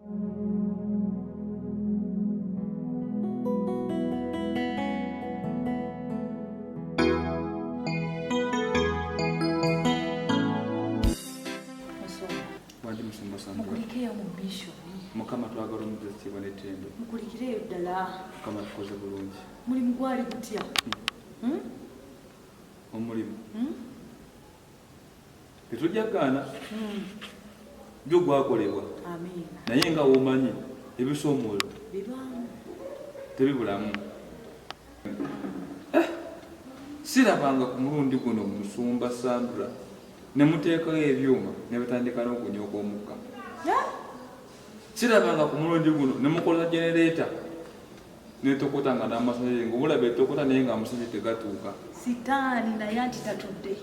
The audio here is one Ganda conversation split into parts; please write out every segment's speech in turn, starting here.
Wandi musumba Sandra. Mukulikeyo mu mission. Mukama twagala omuza ekitiibwa n'ettendo. Mukulikireyo ddala. Mukama tukoze bulungi. Mulimu gwali gutya? Hmm? Omulimu. Hmm? Tetujja kugaana. Gyo gwakolebwa. Amiina. Naye nga womanyi ebisoomoozo bibaamu. Tebibulamu. Eh, sirabanga ku mulundi guno musumba Sandra ne muteekayo ebyuma ne batandika n'okunyooka omukka. Sirabanga ku mulundi guno ne mukola genereeta netokota nga n'amasanyalaze nga obulaba etokota naye nga amasanyalaze tegatuuka. Sitaani naye anti tatudde.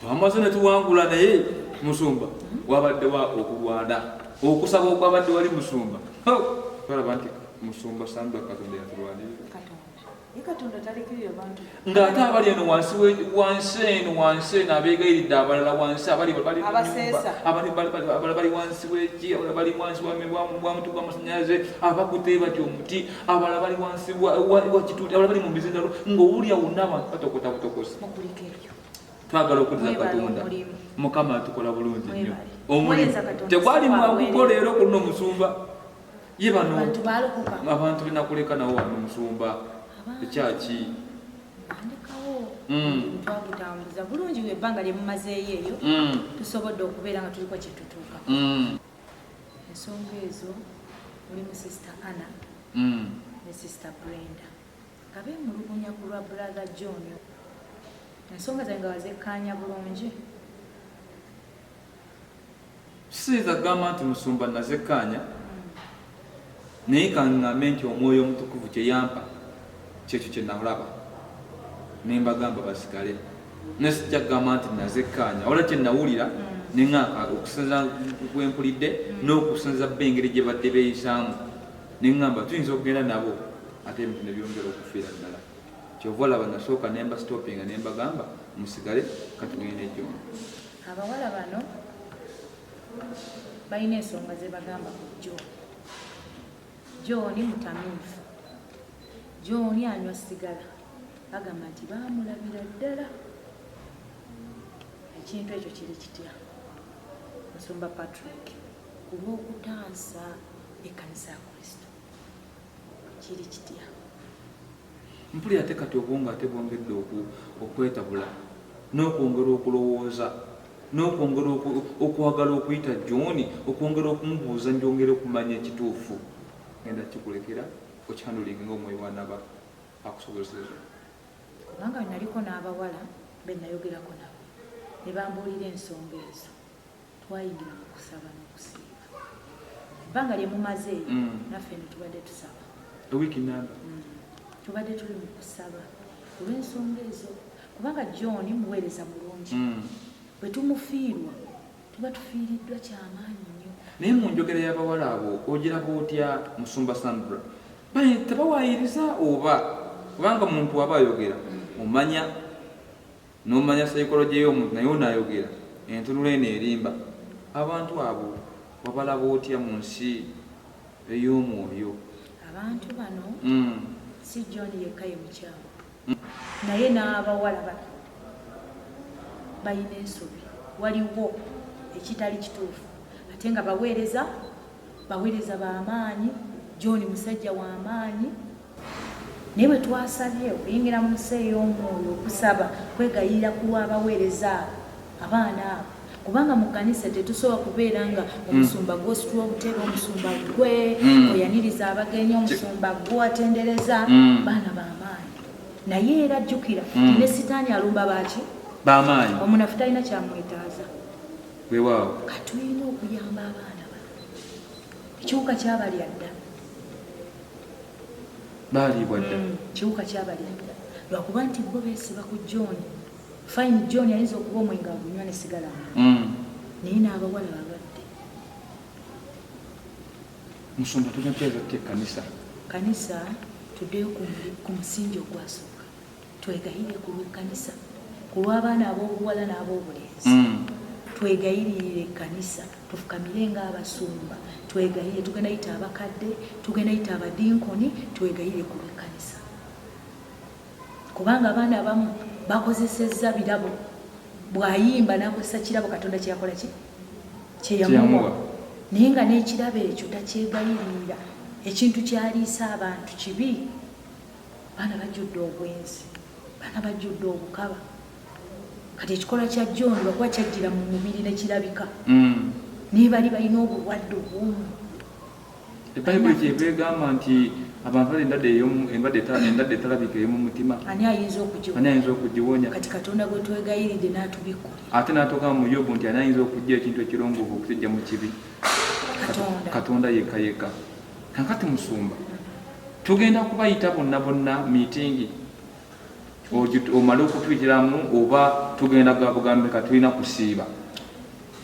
Twamaze ne tuwangula naye musumba wabadde wa okulwana okusaba okwabadde wali musumba. Twalaba nti musumba Sandra Katonda yatulwanirira. Katonda talekirira bantu. Ng'ate abali eno wansi wansi eno wansi eno abeegayiridde abalala wansi abali bali abaseesa abali abalala bali wansi w'eki abalala bali wansi wa muti gw'amasannyalaze abakute bati omuti abalala bali wansi wa kituuti abalala bali mu mizindaalo ng'owulira wonna abantu batokota butokosi. Mukulike ebyo. Twagala okudiza Katonda. Mukama atukola bulungi nnyo. Omulimu tegwali mwanguko leero ku luno musumba. Ye bano abantu balokoka. Abantu benakuleka nawo wano musumba. Ekyaki? Andekawo. Twagutambuza bulungi ebbanga lye mumazeeyo eyo. Tusobodde okubeera nga tuliko kye tutuuka. Ensonga ezo mulimu Sister Anna ne Sister Brenda nga beemulugunya ku lwa Brother John. Ensonga zange nga wazekkaanya bulungi? Siyinza kugamba nti musumba nazekkaanya, naye kaŋŋambe nti Omwoyo Omutukuvu kye yampa kyekyo kye nalaba ne mbagamba basigale. Naye sijja kugamba nti nazekkaanya, wabula kye nawulira ne ŋŋamba okusinziira bwe mpulidde n'okusinziira bo engeri gye badde beeyisaamu, ne ŋŋamba tuyinza okugenda nabo ate ebintu ne byongera okufiira ddala. Ky'ova olaba nasooka ne mbasitopinga ne mbagamba musigale katugende ne John. Abawala bano balina ensonga ze bagamba ku John. John mutamiivu. John anywa sigala. Bagamba nti baamulabira ddala. Ekintu ekyo kiri kitya? Musumba Patrick, ku lw'okutaasa ekkanisa ya Kristo. Kiri kitya? Mpulira ate kati obwongo ate bwongedde okwetabula n'okwongera okulowooza n'okwongera okwagala okuyita John okwongera okumubuuza njongere okumanya ekituufu. Ngenda kikulekera okihandulinge ng'omwoyo bw'anaaba akusobozesezza. Kubanga naliko n'abawala be nayogerako nabo ne bambuulira ensonga ezo. Twayingira mu kusaba n'okusiiba. Ebbanga lye mumaze eyo naffe eno tubadde tusaba. Ewiiki nnamba. Tubadde tuli mu kusaba olw'ensonga ezo kubanga John muweereza mulungi. Bwe tumufiirwa tuba tufiiriddwa kyamaanyi nnyo. Naye mu njogera y'abawala abo ogiraba otya Musumba Sandra? Tebawaayiriza oba? Kubanga omuntu bw'aba ayogera omanya n'omanya psychology y'omuntu naye ono ayogera entunula eno erimba. Abantu abo wabalaba otya mu nsi ey'omwoyo? Abantu bano si John yekka ye mukyamu naye n'abawala bano balina ensobi, waliwo ekitali kituufu ate nga baweereza, baweereza ba maanyi, John musajja wa maanyi. Naye bwe twasabye okuyingira mu nsi ey'omwoyo okusaba kwegayirira ku lw'abaweereza abo, abaana abo, kubanga mu kkanisa tetusobola kubeera nga omusumba gw'ositula obutebe, omusumba gwe oyaniriza abagenyi, omusumba gwe atendereza, baana ba maanyi. Naye era jjukira nti ne sitaani alumba baaki? B'amaanyi. Omunafu talina kyamwetaaza. Weewaawo. Kati tulina okuyamba abaana bano. Ekiwuka kyabalya dda. Baaliibwa dda. Kiwuka kyabalya dda. Lwakuba nti bo beesiba ku John. Fine John ayinza okuba omwenge agunywa ne sigala anywa. Naye n'abawala balwadde. Musumba tunateeza tutya ekkanisa? Kanisa tuddeyo ku musingi ogwasooka. Twegayirire ku lw'ekkanisa, ku lw'abaana ab'obuwala n'ab'obulenzi. Twegayirire ekkanisa, tufukamire ng'abasumba, twegayirire. Tugenda yita abakadde, tugenda yita abadinkoni, twegayirire ku lw'ekkanisa, kubanga abaana abamu bakozesezza birabo. Bw'ayimba n'akozesa kirabo Katonda kyeyakola ki, kyeyamuwa, naye nga n'ekirabo ekyo takyegayirira. Ekintu kyaliisa abantu kibi. Baana bajjudde obwenzi, baana bajjudde obukaba. Kati ekikolwa kya John lwakuba kyajjira mu mubiri nekirabika, naye bali balina obulwadde obwomu. Ebayibuli kyeva egamba nti abantu bali endwadde etalabika ey'omu mutima. Ani ayinza okugiwonya? Ani ayinza okugiwonya? Kati Katonda gwe twegayiridde n'atubikkulira. Ate n'atugamba mu Yobu nti ani ayinza okuggya ekintu ekirongoofu okukijja mu kibi? Katonda. Katonda yekka yekka. Kaakati musumba, tugenda kubayita bonna bonna miitingi omale okutuyitiramu, oba tugenda gabugambe ka tulina kusiiba?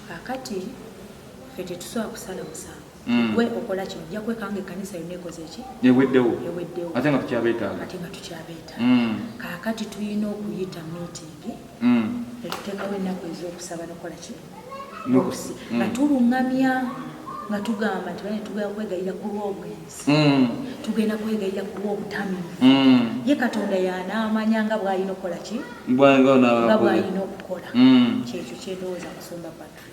Kaakati ffe tetusobola kusala musango. Gwe okola kino, ojja kwekanga ekkanisa yonna ekoze eki? Eweddewo. Eweddewo. Ate nga tukyabeetaaga. Ate nga tukyabeetaaga. Kaakati tulina okuyita miitingi, netuteekawo ennaku ez'okusaba nokukola ki, nga tuluŋŋamya, nga tugamba nti bane tugenda kwegayira ku lw'obwenzi, tugenda kwegayira ku lw'obutamiivu. Ye Katonda yanaamanya nga bw'alina okukola ki, nga bw'alina okukola. Kyekyo kyendowooza, musumba Patrick.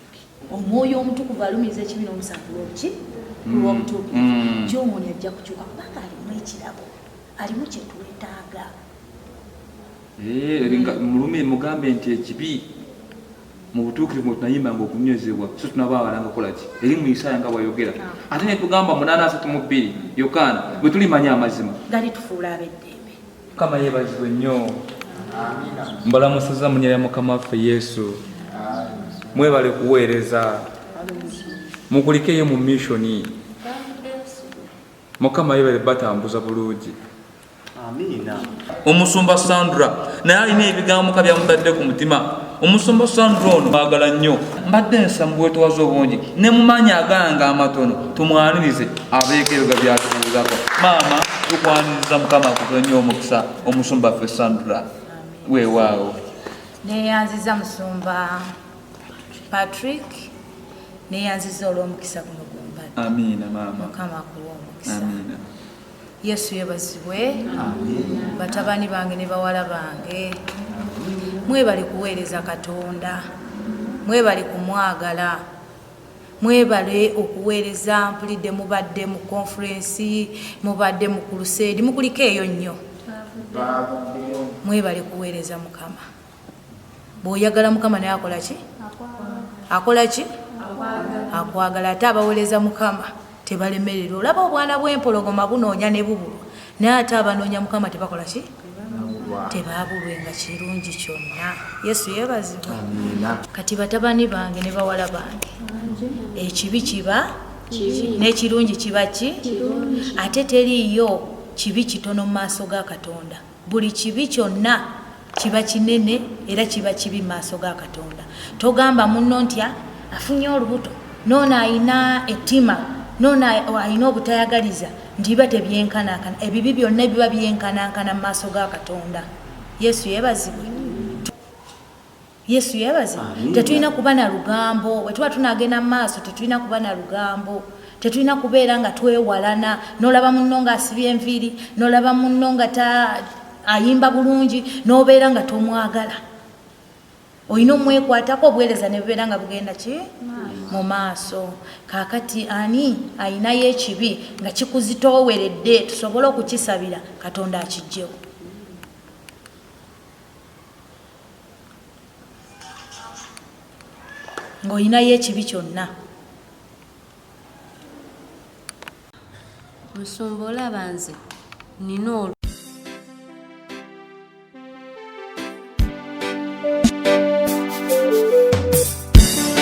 Omwoyo Omutukuvu alumiriza ekibi n'omusango lw'obuki, lw'obutuukirivu. John ajja kukyuka kubanga alimu ekirabo, alimu kyetwetaaga. Mulumi mugambe nti ekibi mu butuukirivu tunayimbanga okunywezebwa, so tunaba abalanga kukola ki eri mu Isaaya nga bwayogera. Ate ne tugamba 8:32 Yokaana, bwe tulimanya amazima, gali tufuula ab'eddembe. Mukama yeebazibwe nnyo. Mbalamusiza mu nnya ya Mukama waffe Yesu. Mwebale kuweereza, mukulikeyo mu missioni. Mukama yebale batambuza bulungi. Omusumba Sandra naye alina ebigambo ka byamutadde ku mutima. Omusumba Sandra ono baagala nnyo, mbadde nsa mu bwetowaze obungi ne mu maanyi agange amatono tumwanirize abeeko ebiga byatubuuzako. Maama, tukwaniriza, Mukama akuwe nnyo omukisa. Omusumba ffe Sandra, weewaawo. Neyanziza musumba Patrick, neyanziza olw'omukisa guno gwompadde. Amiina maama. Mukama akuwa omukisa. Amiina. Yesu yebazibwe. Batabani bange ne bawala bange, mwebale kuweereza Katonda, mwebale kumwagala, mwebale okuweereza. Mpulidde mubadde mu conference, mubadde mu crusade, mukuliko eyo nnyo. Mwebale kuweereza Mukama. Bw'oyagala Mukama naye akola ki? Akola ki? Akwagala. Ate abaweereza Mukama tebalemererwa. Olaba obwana bw'empologoma bunoonya ne bubulwa, naye ate abanoonya Mukama tebakola ki? Tebabulwenga kirungi kyonna. Yesu yeebazibwe. Kati batabani bange ne bawala bange, ekibi kiba n'ekirungi kiba ki, ate teriiyo kibi kitono mu maaso ga Katonda. Buli kibi kyonna kiba kinene era kiba kibi mu maaso ga Katonda. Togamba munno nti afunye olubuto, noono ayina ettima, noono ayina obutayagaliza, nti biba tebyenkanankana. Ebibi byonna biba byenkanankana mu maaso ga Katonda. Yesu yeebazibwe. Yesu yeebazibwe. Tetulina kuba na lugambo. Bwe tuba tunagenda mu maaso, tetulina kuba na lugambo, tetulina kubeera nga twewalana. N'olaba munno ng'asibye enviiri, n'olaba munno nga ayimba bulungi, n'obeera nga tomwagala. Olina omwekwatako, obuweereza ne bubeera nga bugenda ki mu maaso. Kaakati ani ayinayo ekibi nga kikuzitooweredde, tusobole okukisabira Katonda akijjewo? Ng'olinayo ekibi kyonna. Musumba, olaba nze nina olu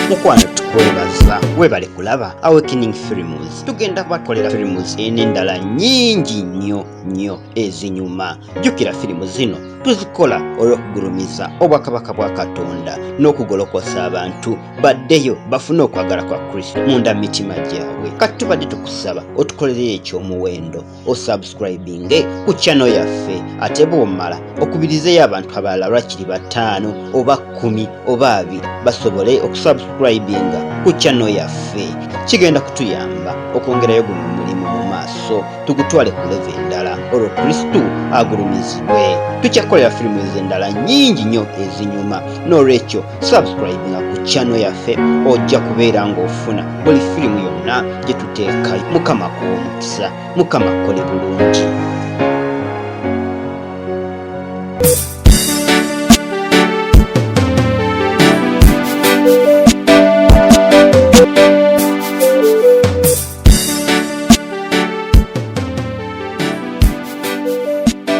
Mukwano. Tukwebaza webale kulaba Awakening Films. Tugenda kubakolera films enendala nyingi nnyo nnyo ezinyuma. Jjukira firimu zino tuzikola olw'okugulumiza obwakabaka bwa Katonda n'okugolokosa abantu baddeyo bafune okwagala kwa Kristo munda mitima gyabwe. Kati tubadde tukusaba otukolereyo eky'omuwendo, osubscribinge ku channel yaffe, ate bw'omala okubirizeyo abantu abalala lwakiri 5 oba 10 oba 20 basobole okusubscribinga ku channel yaffe. Kigenda kutuyamba okwongerayo guno omulimu mu maaso, tugutwale ku level endala, olwo Kristo agulumizibwe. Tukyakolera firimu ez'endala nnyingi nnyo ezinyuma, n'olwekyo subscribinga ku channel yaffe, ojja kubeera ng'ofuna buli firimu yonna gye tuteekayo. Mukama akuwe omukisa, Mukama akole bulungi.